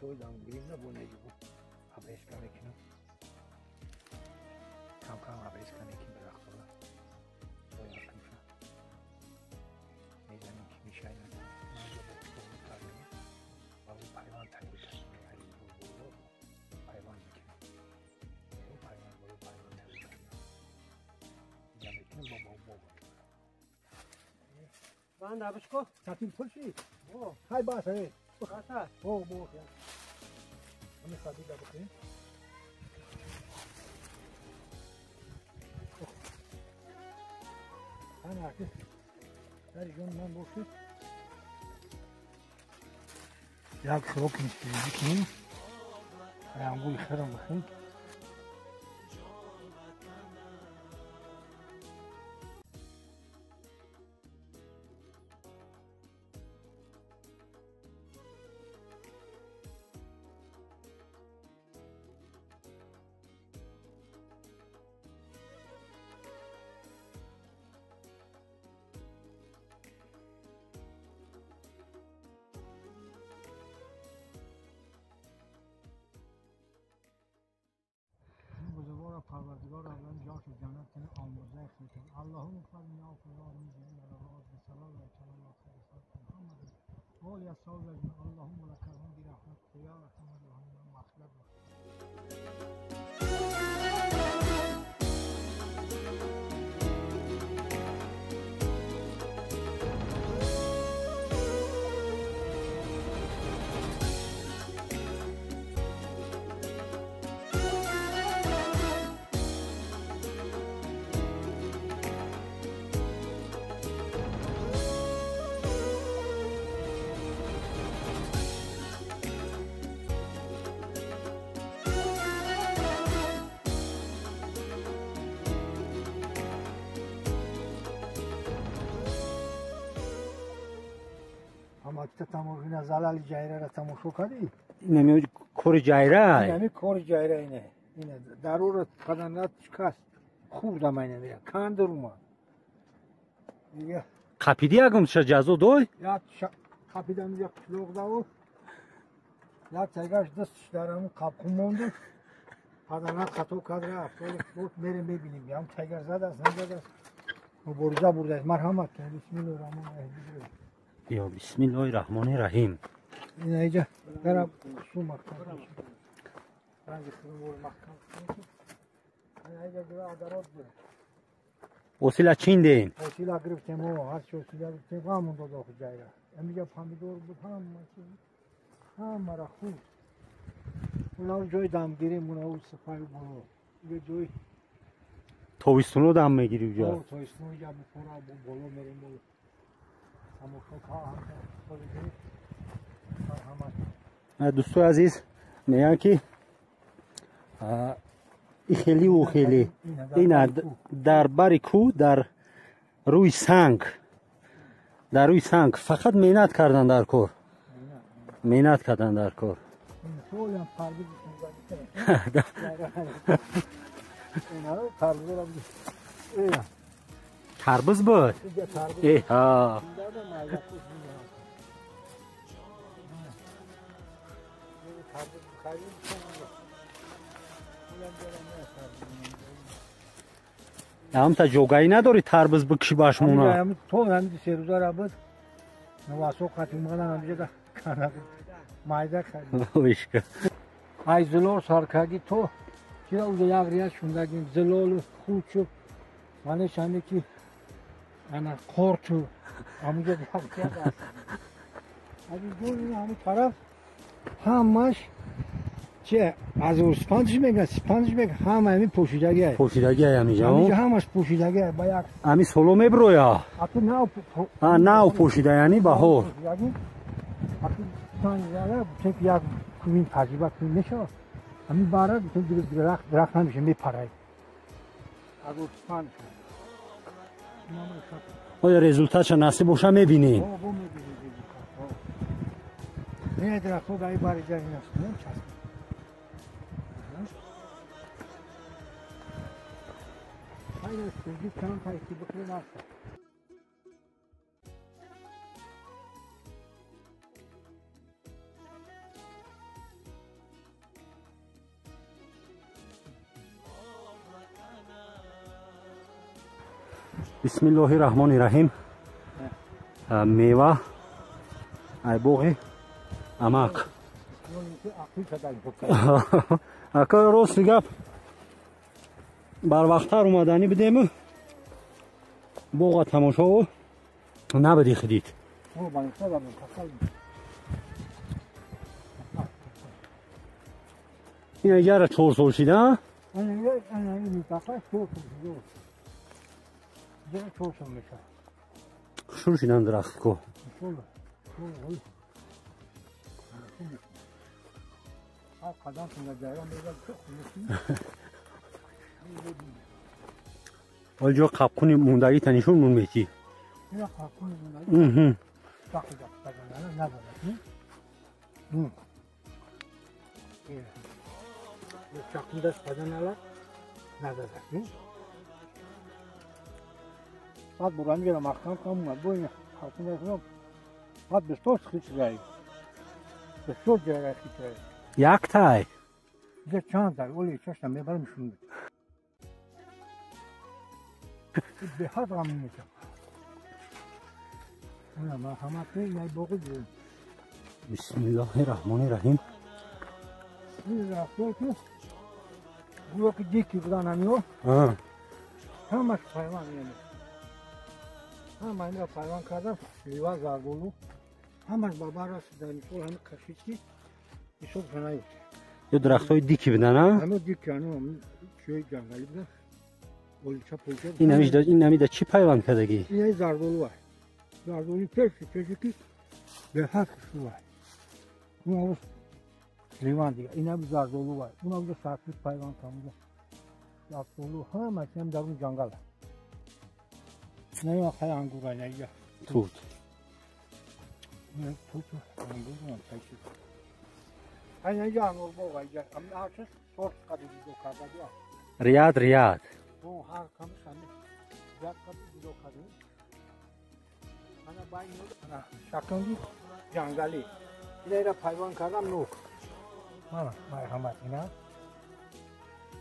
Дарахтҳои дамгирӣ бо неҷибу обрезка мекунам. Кам-кам обрезка мекунем дарахтҳоро. Бояд кунша. Мезанем ки мешай пайванд тайёр кардем. Пайванд мекунем. Пайванд боло пайванд тайёр кардем. Инҷа мекунем бо бо. Банд абушко? Сатин пулши? Хай бас эй. Баса? О, бо. Ҳамин сабида бикунем. Ана ки дар ҷон ман бошед. Як хӯрок мекунем. Ангури хирам бихӯрем. Парвардигор аввал ҷошу ҷаннат кунад, омӯрзаи хел кунад. Аллоҳумма фармина фармин ҷамиъ ва салом ва калом хайр Муҳаммад ва оли асҳоби аҷмаин. Аллоҳумма лакал ҳамду раҳматука ё арҳамар роҳимин. Мағфират бахш. Ҳамакита тамошо залали ҷайрара тамошо кардӣ? Инами кори ҷайра? Инами кори ҷайра ине. Ине дарура паданат шикаст. Хурдам айна мера. Кандур омад. Дига қапиди ягонша ҷазо дой? Як қапидам як қишлоқ даву. Як тайгаш дастш дар ҳамун қапқун монду. Паданат хато кард рафт. Мерем мебинем. Ям тайгар задааст, назадааст. Мубориза бурдааст. Марҳамат кун. Бисмиллоҳир раҳмонир раҳим. Ё бисмиллоҳир раҳмонир раҳим. Ина иҷа дарам су маҳкам. Ранги хурмор маҳкам. Ина иҷа гура адарот буд. Осила чиндем. Осила гирифтем, ҳар чи осила гирифтем, ҳамон дод охи ҷайра. Ҳамиҷа помидор буд, ҳама чиз. Ҳамаро хурд. Уна ҷои дамгирӣ, уна сипаи боло. Иҷа ҷои тобистуно дам мегирӣ уҷа. Тобистуно иҷа бухора боло мерем боло. Дӯстои азиз, мегӯянд ки и хелиу хеле ина дар бари кӯҳ, дар рӯи санг, дар рӯи санг фақат меҳнат кардан дар кор, меҳнат кардан дар кор. Тарбуз буд? Эҳа. Ҳамта ҷогаӣ надорӣ тарбуз бикши башмона? То ҳамин се рӯзара буд. Навасо қати омадан ҳамиҷа майда кардем. Вишка. Ай зилол саркагӣ то чира уҷа як рия шундагим зилолу хучу манеш ҳаме ки ана қорту ҳамуҷа як рия аст. Азизҷон, ин ҳамун тараф ҳамаш че аз спанҷ мегӯянд, спанҷ мегӯянд, ҳама ҳамин пӯшидагӣ. Пӯшидагӣ ҳамиҷа? Ҳамиҷа ҳамаш пӯшидагӣ ба як. Ҳамин соло меброя? Ату нав нав пӯшида, яъне баҳор. Ату танҷара гуфтем ки як кунин таҷриба кунин мешавад. Ҳамин бара гуфтем дарахт дарахт ҳамеша мепарад. Аз спанҷ. Оё результатша насиб боша мебинем? Не дарахтҳо дар ин бари ҷа ин аст, часп. Айна чанд пайки бикунем аст. Бисмиллоҳи раҳмони раҳим. Мева ай боғи амак. Ака рости гап барвақттар омаданӣ бидему боға тамошо набуди хидид. Ин яра 4 сол шида? Шур шидан дарахт ко. Олҷо қапқуни мондагӣ танишон мон метӣ. Баъд бурамиро маҳкам кам бо баъд бисёр хитрай. Бисёр ҷайрай хитрай. Яктай. Ҷа чанд дар оли чашна мебарам шун. Беҳад ғам мешавад. Ана марҳамат кунед, ин боғи. Бисмиллоҳи раҳмони раҳим. Ин рафтор ки гӯё ки дики будан ҳамиҳо. Ҳамаш пайванд яъне. Ҳама инро пайванд кардам, лива зардолу. Ҳамаш ба бар расида, мисол ҳами кашид ки ҳисоб наёфт. Ё дарахтҳои дики будан, а? Ҳама дики, ано чиёи ҷангалӣ будан. Олича пулча. Ин ҳамида чӣ пайванд кардагӣ? Ин зардолу ай. Зардолу пеши ки беҳад хушрӯ ай. Ун ливан дига, ин ҳам зардолу ай. Ун ҳам сарпит пайванд кардам. Зардолу ҳамаш ҳам дар он ҷангал. Не, хай ангур ай, не. Тут. Не, тут ангур ам тайчи. Ай не ангур боғ ай, ам арча сорт қади видео кардаги. Риад, риад. О, ҳар кам сами. Риад қади видео карди. Ана бай ана шаканги ҷангалӣ. Ина пайванд кардам нок. Мана, марҳамат ина.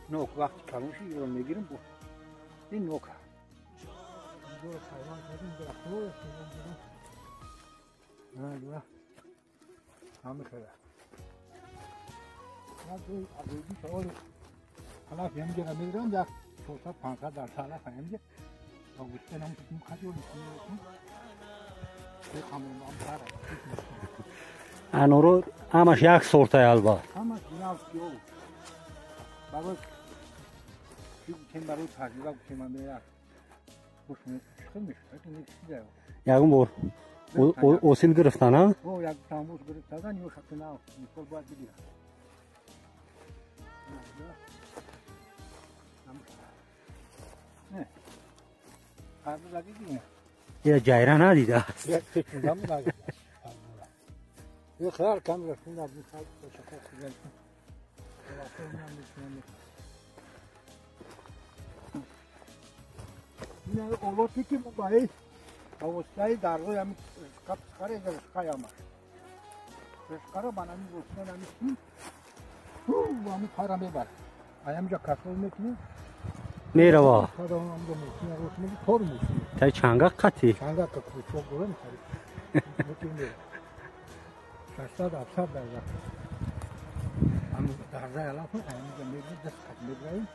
Нок вақти калон шуд, инро мегирам бо. Ин нок. Инро пайванд кардем, дарахтҳо ана ҳама хела. Алаф ҳамҷа мегирам, як 400-500 дар алаф ҳамҷа. Ба гӯсфандам қадр мекунем. Аноро ҳамаш як сортай албат. Ҳамаш нав киё. Барои чӣ гуфтем, барои таҷриба гуфтем ман як. Ягон бор осил гирифтан, а? О, як тамбуз гирифтадан, ё шакли нав, мисол бояд бигирад. Я ҷайра надидааст. Олоте ки баи ба воситаи дарҳои ҳами қапсқара ришқаи ҳамаш. Ришқара ба нами восита нами сим ҳами пара мебарад. Ҳамҷа касол мекунем. Мерава. Тай чангак қати? Чангак кучок дорем. 600-700 дарза. Ҳам дарзаи алаф ҳамҷа мегирем, даст қат мебарем.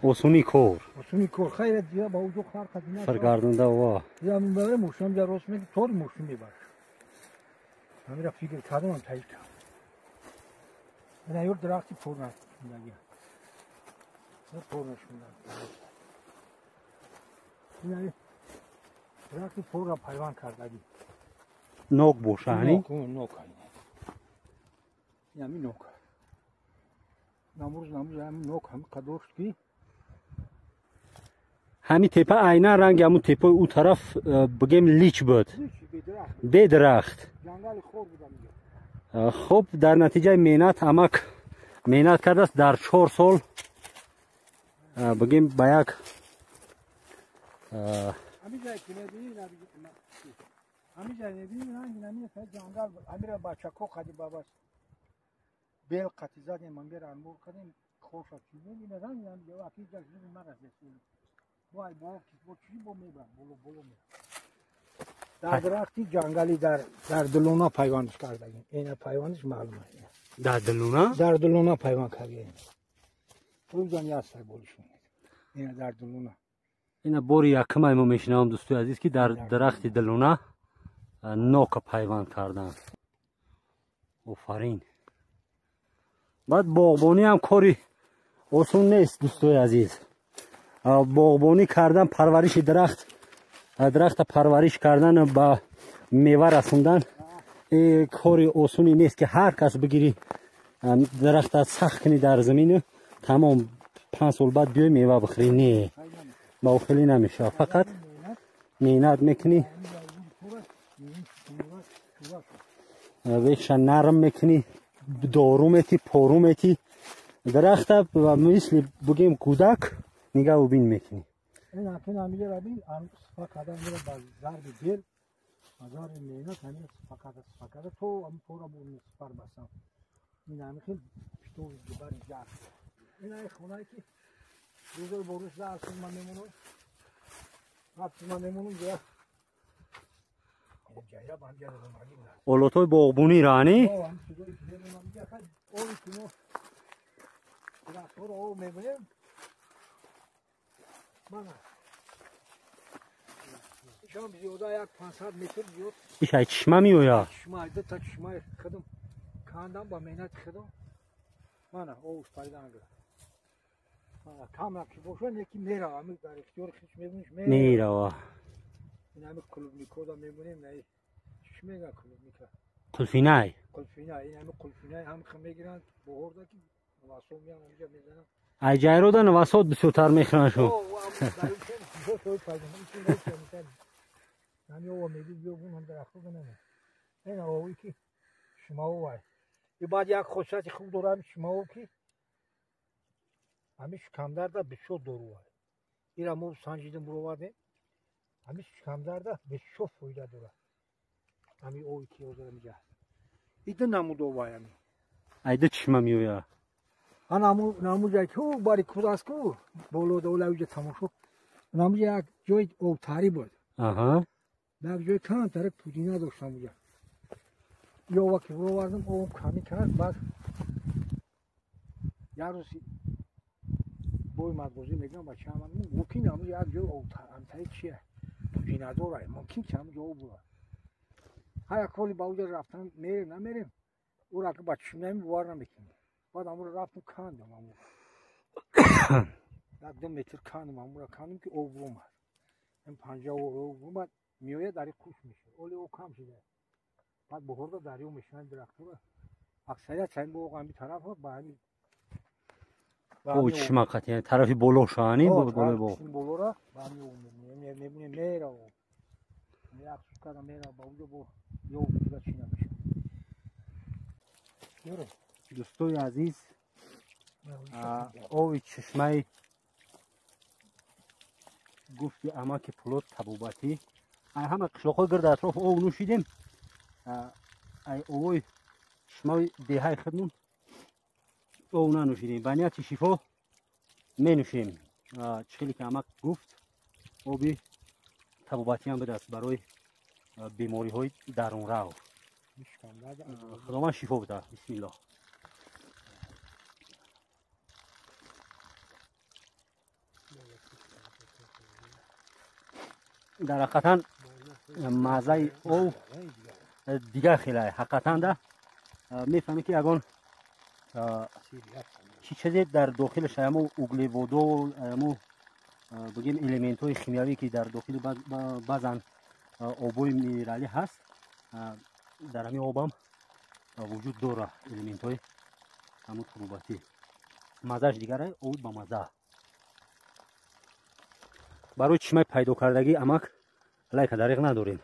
Осуни кор. Осуни кор. Хайр, дия ба уҷо хар қати на. Фаргардонда ва. Я мебарем, мошин ҷа рост меги, тори мошин мебарад. Ҳамира фикр кардам, таҳи кардам. Ина ёр дарахти порна шундаги. Порна шундаги. Ина дарахти порра пайванд кардаги. Нок боша, ани? Нок, нок. Ин ҳами нок. Намуз, намуз, ҳами нок ҳами қадошт ки. Ҳами тепа айнан ранги ҳамун тепаи ӯ тараф бигем лич буд. Бедарахт. Ҷангали хор буд ҳамиҷо. Хуб, дар натиҷаи меҳнат амак меҳнат кардааст дар 4 сол бигем ба як ҳамиҷае ки мебинӣ, ҳамиҷае мебинӣ ранги намин ҷангал буд. Ҳамира бачако қади бабас бел қати задем, ҳамира анбор кардем, хоша чидем, ина ранги ҳамиҷа аки ҷашни марас. Вай бо бо чӣ бо мебарад боло боло мебарад. Дар дарахти ҷангалӣ дар дилона пайвандш кардагим. Ина пайвандш маълум аст. Дар дилона? Дар дилона пайванд кардагим. Рӯзан яста болишон. Ина дар дилона. Ина бори якум мо мешинавам дӯстои азиз ки дар дарахти дилона нока пайванд кардан. Офарин. Баъд боғбонӣ ҳам кори осон нест дӯстои азиз. Боғбонӣ кардан, парвариши дарахт, дарахта парвариш кардан ба мева расондан кори осоне нест ки ҳар кас бигири дарахта сахт кунӣ дар замину тамом 5 сол баъд биёй мева бихӯрӣ. Не, ба охилӣ намешавад. Фақат меҳнат мекунӣ, веша нарм мекунӣ, дору метӣ, пору метӣ, дарахта мисли бигем кӯдак нигаҳу бин мекунӣ. Ин акин ҳамиҷа бин, сифа кардан мера ба зарби бел, ба зарби меҳнат ҳамин сифа карда, сифа карда то ҳамин пора бо сифар бастам. Ин ҳамин хел питови дубари ҷар. Ин ай хонае ки рӯзои бориш дар ман мемонам, ҳафт ман мемонам ҷа. Олотҳои боғбонӣ раани? Оби ки мо дарахтҳоро об мебарем. Мана. Ишам зиёда як 500 метр зиёд. Иш ай чишма меояд? Чишма, ду та чишмаи худам кандам ба меҳнати худам. Мана об пайда ангра. Мана камра ки бошад, яки мерава, ами дар ихтиёри хеш мебиниш мерава. Ин ами клубникода мемонем, на чиш мегӯянд клубника. Қулфинай. Қулфинай, ин ами қулфинай ҳам хе мегиранд, боҳорда ки навасо меянд, ҳаминҷа мезананд. Ай ҷайрода навасот бисёртар мехӯранд шу. Баъд як хосияти хуб дорам шимао ки ҳамин шикамдарда бисёр дору ай. Ира мо санҷидем буровардем. Ҳамин шикамдарда бисёр фоида дорад. Ҳамин ови ки ҳозир ҳаминҷа ҳаст. Ида намуд овай ҳамин. Айда чишма меояд? Намуҷа ки бари куд аст ку боло дола уҷа тамошо. Намуҷа як ҷои обтарӣ буд. Як ҷои камтаре пудина дошт намуҷа. Ёва ки буровардам, об камӣ кард, баъд як рӯз бой мадбозӣ мегӯям бачаам, мумкин намуҷа як ҷои обтарӣ чия пудинадор ай, мумкин ки ҳамуҷа об буд. Ҳар як ҳоли ба уҷа рафтан мерем намерем, ӯра ки ба чишм намем бовар намекунем. Баъд амуро рафтам кандам амуро. Як 2 метр кандам амуро кандам ки об омад. Ин 50 об омад, меояд дари қуш мешавад. Оли об кам шуда. Баъд баҳорда дарё мешаванд дарахтҳоро. Аксарият ҳамин боғ ҳамин тараф ба ҳамин о чишма қатъ, тарафи боло шаани болои боғ. Болора ба ҳамин об мебинем мерава. Як сутка мерава ба уҷо бо ё дига чӣ намешавад. Дӯстои азиз, оби чишмаи гуфти амаки Пулод табобатӣ. Ай ҳама қишлоқҳои гирди атроф об нӯшидем. Ай овои чишмаи деҳаи худмон об нанӯшидем. Ба нияти шифо менӯшем. Чӣ хеле ки амак гуфт, оби табобатиам будааст барои бемориҳои дарунрав. Худованд шифо буда. Бисмиллоҳ. Дар ҳақиқатан маззаи ов дигар хеле ҳақиқатан да мефаҳмӣ ки ягон чӣ чизе дар дохилаш ҳамо углеводо, ҳамо бигем элементҳои химиявӣ ки дар дохили баъзан обҳои минералӣ ҳаст, дар ҳамин обам вуҷуд дорад элементҳои ҳамон табобатӣ. Маззааш дигар об ба мазза. Барои чишмаи пайдо кардагии амак лайка дариқ надорем.